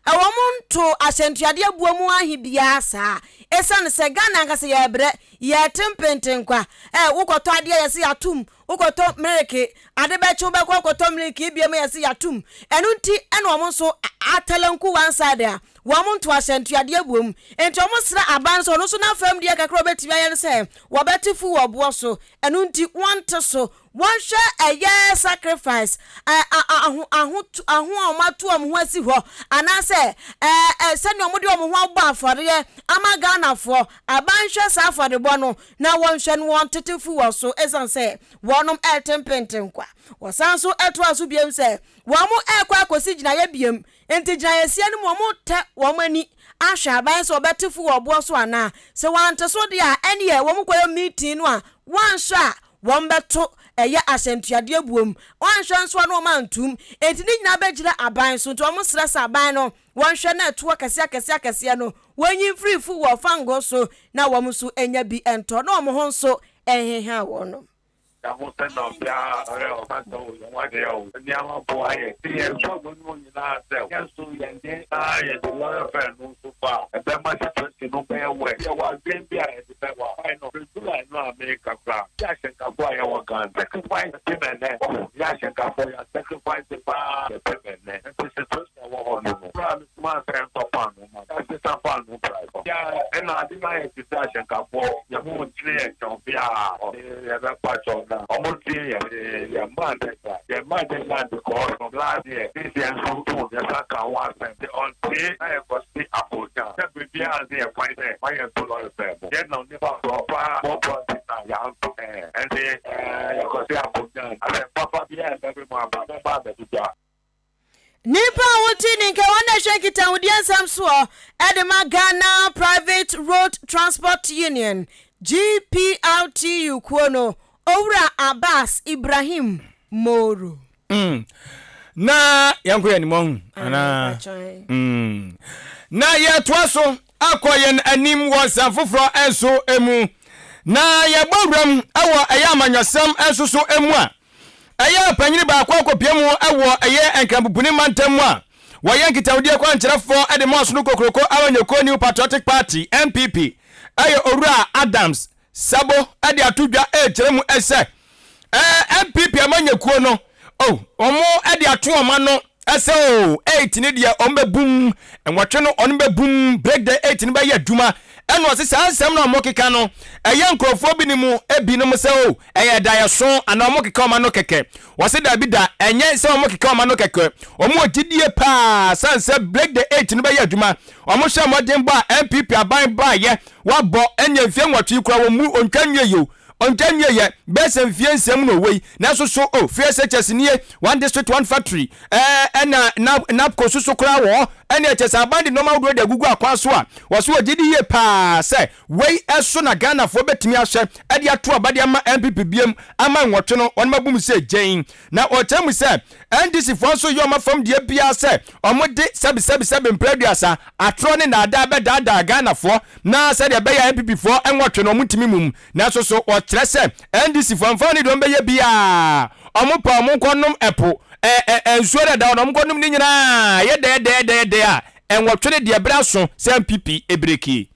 a, wɔn nto ahyɛntuadeɛ buo mu ahe biara saa. Ɛsiane sɛ Ghana ankasa yɛrebrɛ, yɛrete mpentenkwa. Ɛ, wokɔtɔ adeɛ a yɛse yɛatom, wokɔtɔ miliki, ade bɛkye wobɛkɔ akɔtɔ miliki biom yɛse yɛatom. Ɛno nti ɛna wɔn nso atalanku one side a, wɔn nto ahyɛntuadeɛ buo mu. Enti wɔn srɛ aban sɛ ɔno nso n'afam deɛ kakra a ɔbɛtumi ayɛ ne sɛ wɔbɛte fu wɔ boɔ so. Ɛno nti wɔnte so. Wɔnhwɛ ɛyɛ sacrifice, ɛ, a, a, aho, aho, aho a wɔato wɔn ho asi hɔ, anaasɛ ɛ, ɛ, sɛnea wɔde wɔn ho abɔ afɔreɛ ama Ghanafoɔ. Aban nhwɛ saa afɔrebɔ no na wɔnhwɛ no wɔntete fu wɔ so ɛsiane sɛ wɔnom ɛrete mpentenkwa. Wɔsan nso toaa so biom sɛ wɔn ɛrekɔ akɔsi gyinaeɛ biom, enti gyinaeɛsie no mu wɔretɛ wɔn ani ahwɛ aban sɛ wɔbɛte fu wɔ boɔ so anaa. Sɛ wɔante so deɛ a ɛneɛ wɔn kɔyɛ meeting no a wɔanhwɛ a wɔbɛto ɛyɛ ahyɛntuadeɛ buom, wɔanhwɛ nso a na wɔantum, enti ne nyinaa bɛgyina aban so, nti wɔsrɛ sɛ aban no wɔnhwɛ na ɛtoɔ akɛseɛ akɛseɛ akɛseɛ no wɔnyi mfiri fu wɔ fangoo so na wɔn nso nya bi ntɔ na wɔn ho nso nheha wɔn. Yɛahu sɛ na obiara ɔyɛ ɔfata o, yɛn ho adeɛ o, nneɛma boa yɛn. Nti yɛn sɔ wei nom nyinaa sɛ yɛn nso yɛn de na yɛde lɔre fare no nso ba a, ɛbɛma situation no bɛyɛ worse. Yɛwɔ adwene bi a yɛde bɛba. Why no? July no a meka koraa, yɛ ahyɛnkafo a yɛwɔ Ghana sacrifice pem ɛnɛ. Wahu? Yɛ ahyɛnkafo yɛ sacrifice paa yɛpem ɛnɛ. Nti situation a ɛwɔ hɔ no no, koraa mesomaa sɛ yɛntɔ paanoo ma no. Yɛasesa paanoo price. Yɛ ɛna ade no ayɛ te sɛ ahyɛnkafoɔ yɛn ho nkyere yɛn kyɛw biara. Yɛbɛpa kyɛw na ɔmo tie yɛn. Yɛmmaa deadline. Yɛmmaa deadline because from last year this year nso too yɛsan ka ho asɛm. Sɛ ɔntie na yɛkɔsi akonnwa sɛ biribiara nsi yɛn kwan sɛ ma yɛnto lɔre fare mu. Yɛnam nipa korɔ paa bɔbɔ nti na yɛanto ɛɛ ɛnti ɛɛ yɛkɔsi akonnwa asɛm papa biara ɛbɛbe mu aba bɛba abɛto dwa. Nnipa a wote ne nka wɔn na ɛhwɛ nkitahodie nsɛm soɔ de ma Ghana Private Road Transport Union, GPRTU, kuo no, Owura Abbas Ibrahim Moro. Mm. Na yɛnkɔ yɛn anim ɔho anaa? Mm. Na yɛtoa so akɔ yɛn anim wɔ nsɛm foforɔ nso mu. Na yɛbɔ wuram wɔ ɛyɛ amanyɔsɛm nso so mu a, Ɛyɛ ɔpanyin baako akɔpia mu wɔ ɛyɛ Nkrampopuni mantam mu a wɔyɛ nkitahodie kwankyerɛfoɔ de ma Ɔsono Kokroko Amanyɔkuo New Patriotic Party, NPP, ɛyɛ Owura Adams Sabo de ato dwa rekyerɛ mu sɛ NPP amanyɔkuo no oh, wɔn de ato wɔn ano sɛ oh, 8 no deɛ wɔn bɛbum, nwɔtwe no wɔn bɛbum, break the 8 no bɛyɛ adwuma. Ɛna ɔse saa nsɛm no a wɔkeka no ɛyɛ nkurɔfoɔ bi ne mu ebinom sɛ oh, Ɛyɛ daeɛso anaa wɔkeka wɔn ano kɛkɛ? Wɔse daabi da, ɛnyɛ sɛ wɔkeka wɔn ano kɛkɛ. Wɔn wɔ gyidie paa sane sɛ Break the Eight no bɛyɛ adwuma. Wɔn hwɛ mmɔdenbɔ a NPP aban baayɛ wɔabɔ ɛneɛ mfeɛ nwɔtwe yi koraa wɔn mu ɔntwa nwieɛ o, ɔntwa nwieɛ, bɛyɛ sɛ mfeɛ nsia mu na ɔwɔ yi. Nanso so o, free SHS nie, One District One Factory, ɛɛ ɛna NABCO nso so koraa wɔ hɔ. Ɛneɛ kyerɛ sɛ aban de nnoɔma ahodoɔ de agugu akwan so a, wɔse wɔgye di yie paa sɛ Wei so na Ghanafoɔ bɛtumi ahyɛ de ato aba de ama NPP biom ama nwɔtwe no wɔnom abu mu sɛ gyen. Na ɔkyerɛ mu sɛ NDC foɔ nso yɛ wɔn afam deɛ biara sɛ wɔn de sɛbi sɛbi sɛbi mprɛ aduasa atorɔ ne naadaa bɛdaadaa Ghanafoɔ na sɛdeɛ ɛbɛyɛ a NPP foɔ nwɔtwe no wɔn ntumi mum. Nanso so ɔkyerɛ sɛ NDC foɔ mfa ne deɛ wɔn bɛyɛ biara wɔn pɛ wɔn nkɔ nom ɛpo ɛ ɛ nsuo no ɛda hɔ no wɔn nkɔ nom ne nyinaa yɛ dɛɛdɛɛdɛɛdɛɛ a nwɔtwe no deɛ berɛ aso sɛ NPP breki.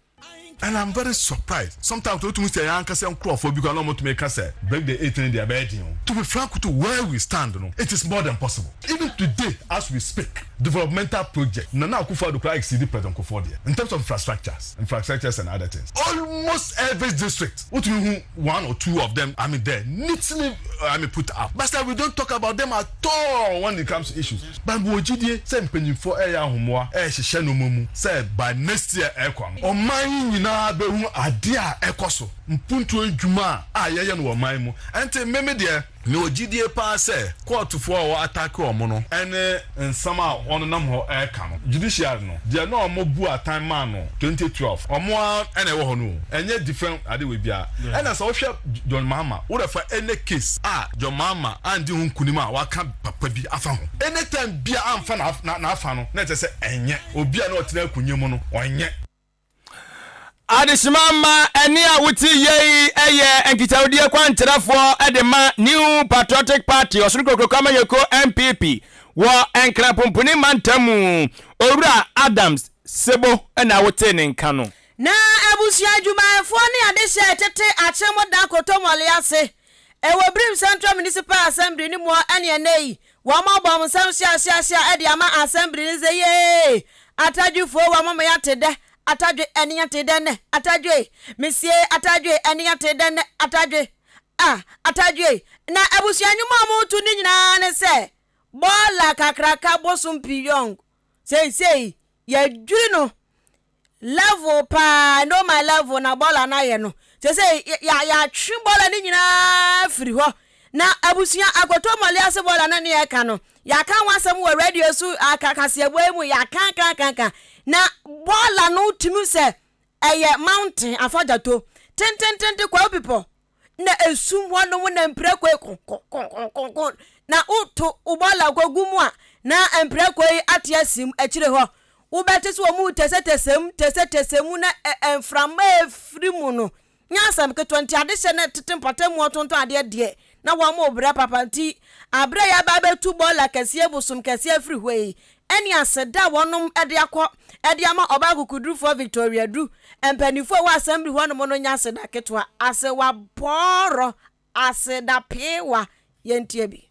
And I'm very surprised sometimes wotumi sɛ yɛn ankasa nkurɔfoɔ bi koraa na wɔtumi ka sɛ break the eight no deɛ ɛbɛyɛ den o. To be frank with you where we stand no it is more than possible even today as we speak developmental project Nana Akufo Addo koraa exceed President Kufuor deɛ in terms of infrastructures infrastructures and other things almost every district wotumi hu one or two of them I mean there neatly I mean put up but still we don't talk about them at all when it comes to issues but mewɔ gyidie sɛ mpanyinfoɔ ɛreyɛ ahomoa ɛrehyehyɛ nnoɔma mu sɛ by next year ɛrekɔ no ɔman yi nyinaa bɛhu adeɛ a ɛkɔ so mpuntuo ndwuma a yɛyɛ no wɔ ɔman mu ɛnti me me deɛ mewɔ gyidie paa sɛ kɔɔtofoɔ a wɔ atake wɔn no ɛne nsɛm a wɔnenam hɔ reka no, judiciary no, deɛ na wɔn bu atan maa no 2012, wɔn ara na ɛwɔ hɔ no o, ɛnyɛ different ade wei biara. Ɛna sɛ wohwɛ John Mahama, wo refa any case a John Mahama andi ho nkunim a waka papa bi afa ho, any time biara amfa n'afa no, na ɛkyerɛ sɛ ɛnyɛ obi a na ɔtena akonwa mu no, ɔnyɛ. Adehyema mma ɛnne a wote yei yɛ nkitahodie kwankyerɛfoɔ de ma New Patriotic Party, Ɔsono Kokroko Amanyɔkuo, NPP. wɔ Nkran Pomponi mantam mu, Owura Adams Sebo na wotee ne nka no. Na abusua adwumayɛfoɔ ne adehyeɛ a ɛtete Akyem Da Kotomɔle ase wɔ Birim Central Municipal Assembly no mu ne ɛnnɛ yi wɔn abɔ wɔn nsam hyeahyeahyea de ama Assembly no sɛ yee Atadwefoɔ wɔn ama yɛate dɛ Atadwe ɛne yɛate dɛ nnɛ Atadwe mesie Atadwe ɛne yɛate dɛ nnɛ Atadwe ah Atadwe Na abusua nnwom a wɔreto no nyinaa ne sɛ Bɔɔla kakraka bosom piyong Seisei yɛadwiri no level paa no my level na bɔɔla no ayɛ no seisei yɛatwe bɔɔla no nyinaa firi hɔ na abusua akoto mmɔle ase bɔɔla no ne yɛka no yɛaka ho asɛm wɔ radio so kaseɛbɔ yi mu yɛaka ka ka ka na bɔɔla no tumi sɛ ɛyɛ mountain afagyato tententente kwawu bepɔ na esum hɔnom na mprako yi konkonkonkonko na woto wo bɔɔla kɔgu mu a na mprako yi ate asim akyire hɔ wobɛte sɛ wɔn tɛsɛtɛsɛ mu tɛsɛtɛsɛ mu na mframa efiri mu no nyɛ asɛm ketewa nti adehyɛ na tete mpɔtam mu ɔtontɔn adeɛ deɛ na wɔn mo brɛ papa nti aberɛ yɛ aba abɛtu bɔɔla kɛseɛ bosom kɛseɛ afiri hɔ yi ɛne aseda a wɔnom de akɔ de ama ɔbaa kokodurufoɔ Victoria Du. Mpaninfoɔ a ɛwɔ assembly hɔ nom no nyɛ aseda ketewa, asewa bɔɔrɔ, aseda peewa, yɛntie bi.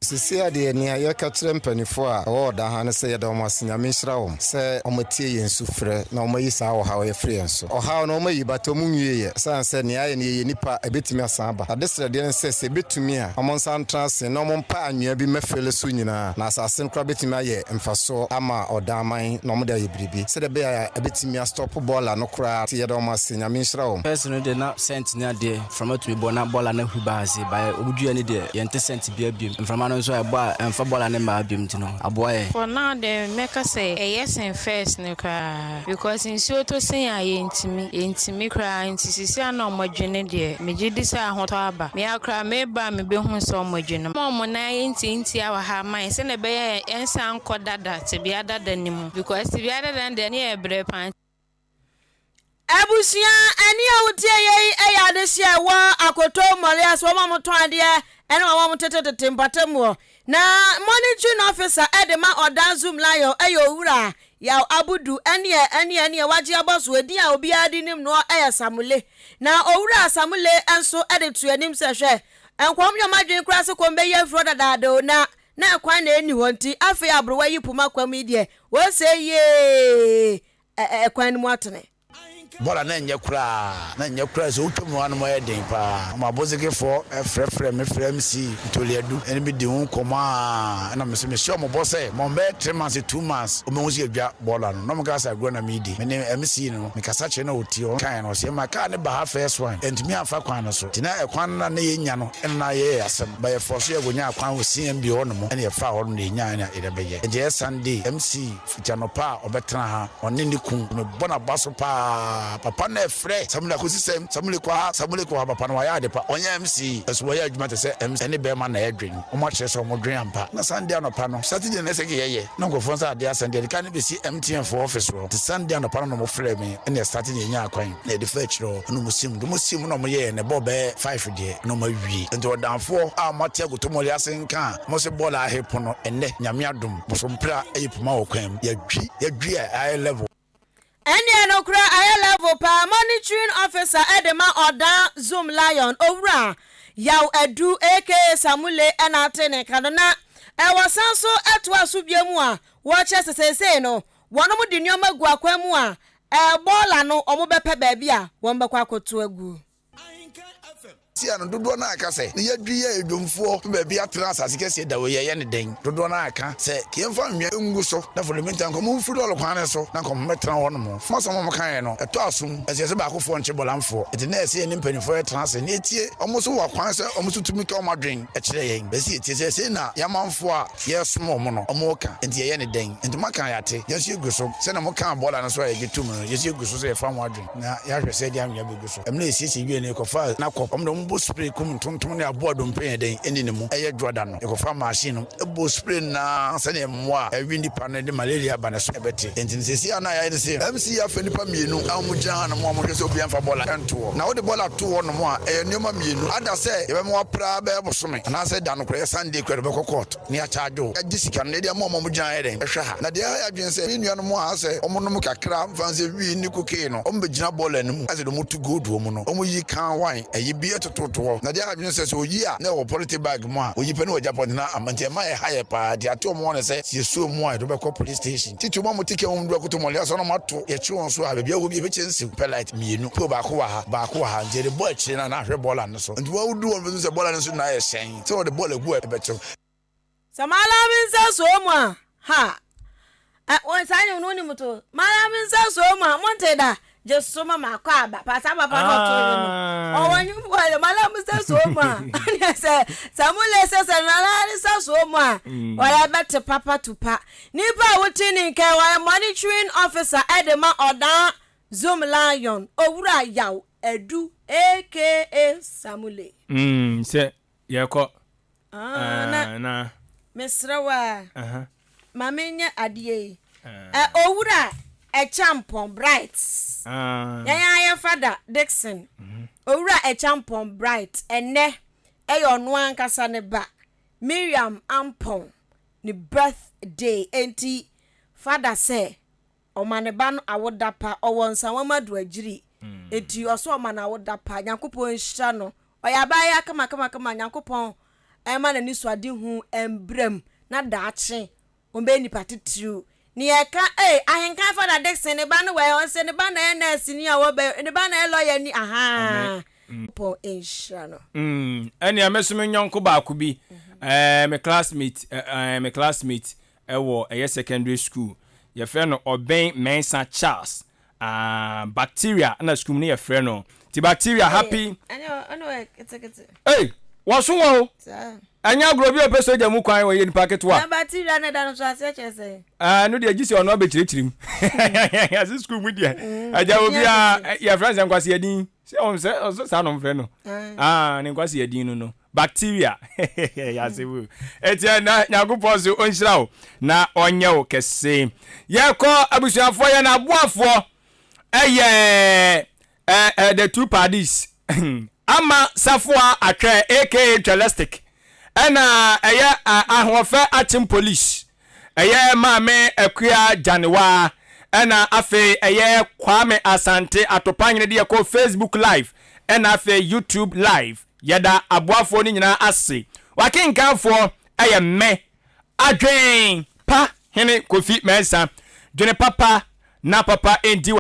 Seesei ara deɛ nea yɛka kyerɛ mpaninfoɔ a ɛwɔ ɔda ha ne sɛ yɛda wɔn ase, Nyame nhyira wɔn sɛ wɔn atie yɛn sufrɛ na wɔn ayi saa ɔhaw yi afiri yɛn so. Ɔhaw no wɔn ayi but wɔn nwieɛ ɛsiane sɛ nea ayɛ no yɛyɛ nnipa ɛbɛtumi asan aba. Adesrɛdeɛ ne sɛ sɛ ɛbɛtumi a wɔn nsan ntena ase na wɔn mpa anwea bi mmɛfele so nyinaa. Na asase no koraa bɛtumi ayɛ mfasoɔ ama ɔdan man na wɔde ayɛ biribi sɛdeɛ ɛbɛyɛ a ɛbɛtumi astɔpo bɔɔla no koraa nti yɛda wɔn ase Nyame nhyira wɔn. First no deɛ na scent ne adeɛ mframa tumi bɔ na bɔɔla no ahuri ba ha sei but wɔn dua no deɛ yɛnte scent biara biom mframa no nso a ɛbɔ a ɛmfa bɔɔla no mmaa biom nti no aboa yɛn. For now deɛ mɛka sɛ ɛyɛ sen first no koraa because nsuo tɔ sei a yɛntumi yɛntumi koraa nti sisi a na ɔmo adwene deɛ megye di sɛ ahotɔ aba me ara koraa meba a mebɛhu sɛ ɔmo adwene. Ma ɔmo nan ayɛ ntiantia wɔ ha ma yɛn sɛnea ɛbɛyɛ a yɛnsan nkɔ dada tebea dada no mu because tebea dada no deɛ ne yɛ brɛ paa. Abusua, ɛnne a wotie yɛ yi yɛ adehyeɛ a ɛwɔ Akoto Mmɔre ase, wɔn a wɔtɔn adeɛ ne wɔn a wɔtetetete mpɔtam hɔ. Na Monitoring Officer de ma Ɔdan Zoom Lion yɛ Owura Yaw Abudu, ɛnneɛ ɛnneɛ ɛnneɛ wagye abɔ so, edin a obiara de nim noɔ yɛ Samule. Na Owura Samule nso de to anim sɛ hwɛ, Nkɔm nyɛ ɔmo adwene koraa sɛ kɔm bɛyi afiri hɔ dadaada o, na na ɛkwan na ɛnni hɔ nti afei aborowa yi poma kwa mu yi deɛ wɔsɛe yiee ɛ ɛkwan no mu atene. Bɔɔla na ɛnyɛ koraa, na ɛnyɛ koraa sɛ wotwa mu a na ɛyɛ den paa. Ɔmo abozekefoɔ frɛfrɛ me frɛ MC Ntoliadu ɛne me di ho nkɔmmɔ aa ɛna me nso mehyɛ ɔmo bɔ sɛ ma ɔmo bɛyɛ 3 months 2 months ɔmo bɛhu sɛ yɛdwa bɔɔla no na ɔmo kaa sɛ agorɔ na medi. Me ne MC no Me kasa kyerɛ na ɔtie, ɔkaeɛ no ɔse ɛma car no ba ha first one ɛntumi amfa kwan no so nti na ɛkwan no na na yɛnya no ɛna na ayɛ yɛ asɛm but yɛfɔɔ so yɛkɔnyaa kwan wɔ CMB hɔ nom ɛna yɛfaa hɔ nom na yɛnyaeɛ na yɛde abɛyɛ nti ɛyɛ Sunday MC fiti anɔpa a ɔbɛtena ha ɔne ne kun mebɔ n'aba so paa papa no ɛfrɛ Samuli akɔsi sɛn Samuli kɔ ha Samuli kɔ ha papa no wayɛ ade pa ɔnyɛ MC nso wayɛ adwuma te sɛ MC ɛne bɛɛma na ɛdwen wɔn akyerɛ sɛ wɔn dwen ampa na Sunday anɔpa no Saturday na ɛsɛ yɛyɛ na nkurɔfoɔ nsa adeɛ asɛn deɛ car no bɛsi MTN foɔ office hɔ. Nti Sunday anɔpa no na ɔmo frɛɛ me ɛna yɛstate na yɛnyaa kwan na yɛde faa akyire hɔ ɛna ɔmo sim. Nti ɔmo sim na ɔmo yɛɛ no ɛbɔɔ bɛyɛ five deɛ na ɔmo awie. Nti ɔdanfoɔ a ɔmo ate agotomɔle ase nka a ɔmo se bɔɔl ahe pono ɛnnɛ Nyame adom bosompra ayi poma wɔ kwan mu yɛadwi yɛadwi a ayɛ level. Ɛnneɛ nokorɛ ayɛ level paa Monitoring officer de ma Ɔdaa Zoom Lion Owura Yaw Adu aka Samule na ate ne nka no na wɔsan nso toa so bio mu a wɔkyerɛ sɛ seesei no wɔnom de nneɛma gu akwan mu a bɔɔla no wɔbɛpɛ baabi a wɔbɛkɔ akɔto aguo. Sia no, dodoɔ no ara ka sɛ, Ne yɛadwi yɛ adwomfoɔ pɛ baabi atena asase kɛseɛ da wei, yɛyɛ no dɛn? Dodoɔ no ara ka sɛ, Ka yɛmfa nnua ngu so, na for the meantime nka wɔmfiri lɔre kwan no so na nka wɔmmɛtena hɔ nom. Fam asɛm a wɔkaeɛ no, ɛtɔ asom. Ɛsɛ sɛ baakofoɔ nkye bɔlamfoɔ. Enti na ɛsɛ sɛ yɛne mpanimfoɔ yɛtena ase na yɛtie. Wɔn nso wɔ kwan sɛ wɔn nso tumi ka wɔn adwene kyerɛ yɛn. Ɛsɛ sɛ yɛtie sɛ sei na yɛn amanfoɔ a yɛresom wɔn no, wɔreka. Enti yɛyɛ no dɛn? Enti moaka a yɛate. Yɛn nso yɛgu so. Sɛdeɛ mokaa bɔɔla no so a yɛgye toom no, yɛn nso yɛgu so sɛ yɛfa ho adwene na yɛahwɛ sɛ yɛde anwea bɛgu so. Mmerɛ a yɛsiesie wiee no, yɛkɔfaa Nakɔ. Wɔn deɛ, wɔn. Wɔbɔ spray kum ntontom ne aboa dompe yɛ dɛn ɛni ne mu. Ɛyɛ dwoada no, yɛkɔfa machine no bɔ spray no ara sɛdeɛ mmoa a ɛwe nnipa no de malaria ba no so bɛte. Enti no seesei a na yɛayɛ ne sɛ MC afrɛ nnipa mmienu a wɔgyina hanom a wɔhwɛ sɛ obiara mfa bɔɔla nto hɔ. Na wode bɔɔla to hɔnom a, ɛyɛ nneɛma mmienu, ada sɛ yɛbɛma woapra bɛyɛ bosome anaasɛ da no koraa, ɛyɛ Sunday koraa de wobɛkɔ court na yɛakyagye wo. Yɛagye sika no na yɛde ama wɔn a wɔgyina ha yɛ dɛn hwɛ ha. Na deɛ ɛha yɛn adwene sɛ me nuanom a asɛ wɔnom kakra mfa nsɛ wii ne cocaine no, wɔbɛgyina bɔɔla no mu asɛ deɛ wɔto gold wɔ mu no, wɔyi kan wine ayi bi tototo hɔ. Na deɛ ɛha adwene sɛ sɛ wɔyi a na ɛwɔ polythene bag mu a, wɔyi pɛ na wɔagya polythene no ama nti ɛma ɛha yɛ paa. Deɛ ate wɔn hɔ ne sɛ, sɛ yɛsuo mu a yɛde wo bɛkɔ police station. Titiriw wɔn a wɔte kaa mu du akoto mɔle ase na wɔato yɛkyere wɔn so a, baabi a wɔwɔ bi yɛbɛkyɛ nsiw pɛ light mmienu, pole baako wɔ ha, baako wɔ ha nti yɛde bɔ akyire no a na ahwɛ bɔɔla no so. Nti wɔn a wodu hɔ no bɛhu sɛ bɔɔla no so nyinaa yɛ hyɛnn sɛ wɔde bɔɔla gu a ɛbɛkyew. Sɛ mara me nsa soo mu a, ha! Ɛ, wo, saa nnwom no wonim to? Mara me nsa soo mu a, monte da? Gye so ma makɔ aba. Pa saa papa no ɔto nnwom no. Ɔwɔ nnwom wɔ yɛ, mara me nsa soo mu a. Ɛneɛ sɛ, sɛ mo le sɛ sɛ mara ne nsa soo mu a, wɔyɛ bɛte papa tu pa. Nipa a wote ne nka wɔyɛ monitoring officer ɛde ma ɔdaa Zoom Lion, Owura Yaw Adu aka Samule. Mm, sɛ yɛkɔ. Ah, na na. Mesrɛ wo a, ma menyɛ adeɛ yi. Owura Ɛkyampɔn Bright. Yɛn ara yɛn fada Dickson. Mhm. Owura Ɛkyampɔn Bright ɛnɛ ɛyɛ ɔno ankasa ne ba Miriam Ampɔn ne birthday. Enti fada sɛ Ɔma ne ba no awoda pa. Ɔwɔ nsawam aduagyiri. Enti ɔsɛ ɔma no awoda pa. Nyankopɔn nhyira no. Ɔyɛ abaayewa kamakamakama. Nyankopɔn mma n'anisoadehu mbra mu na daakye ɔmbɛyɛ nipa titiriw. Nea ɛka ei, Ahenkan Fada Dickson ne ba no wɔ ɛ, ɔse ne ba na ɛyɛ nurse ni a wɔbɛ, ne ba na ɛyɛ lawyer ni, ahaa. Nyankopɔn nhyira no. Mm, ɛnea me nso me nyɔnko baako bi, ɛɛ, me classmate, ɛɛ, me classmate wɔ ɛyɛ secondary school yɛfrɛ no Ɔbɛn Mensah Charles ah bacteria na school mu no yɛfrɛ no ti bacteria happy ei wɔso wɔ o ɛnyɛ agorɔ bi a ɔpɛ sogya mu kwan ɔyɛ nipa ketewa na bacteria na ɛda no so aseɛ kyerɛ sɛ ah no deɛ gye sɛ ɔno abɛkyerɛkyerɛ mu ase school mu deɛ mm, agya obi a yɛfrɛ sɛ nkwasi adin sɛ ɔn sɛ ɔsɛ saa na ɔmfrɛ no ah ne nkwasi adin no no Bacteria yɛase mu eti ɛnɛ Nyankopɔn so ɔnhyira wo na ɔnyɛ wo kɛse. Yɛkɔ abusuafoɔ yɛn aboafoɔ ɛyɛ ɛ the two parties Ama Safoa Atwɛ aka Twɛlɛstik ɛna ɛyɛ Ahoɔfɛ Akyem Police ɛyɛ Maame Akua Gyanewaa ɛna afei ɛyɛ Kwame Asante Atopanyene de yɛkɔ Facebook live ɛna afei YouTube live. Yɛda aboafoɔ no nyinaa ase. W'akenkanfoɔ yɛ me, Adwen Pa Hene Kofi Mensah. Dwene papa na papa nti.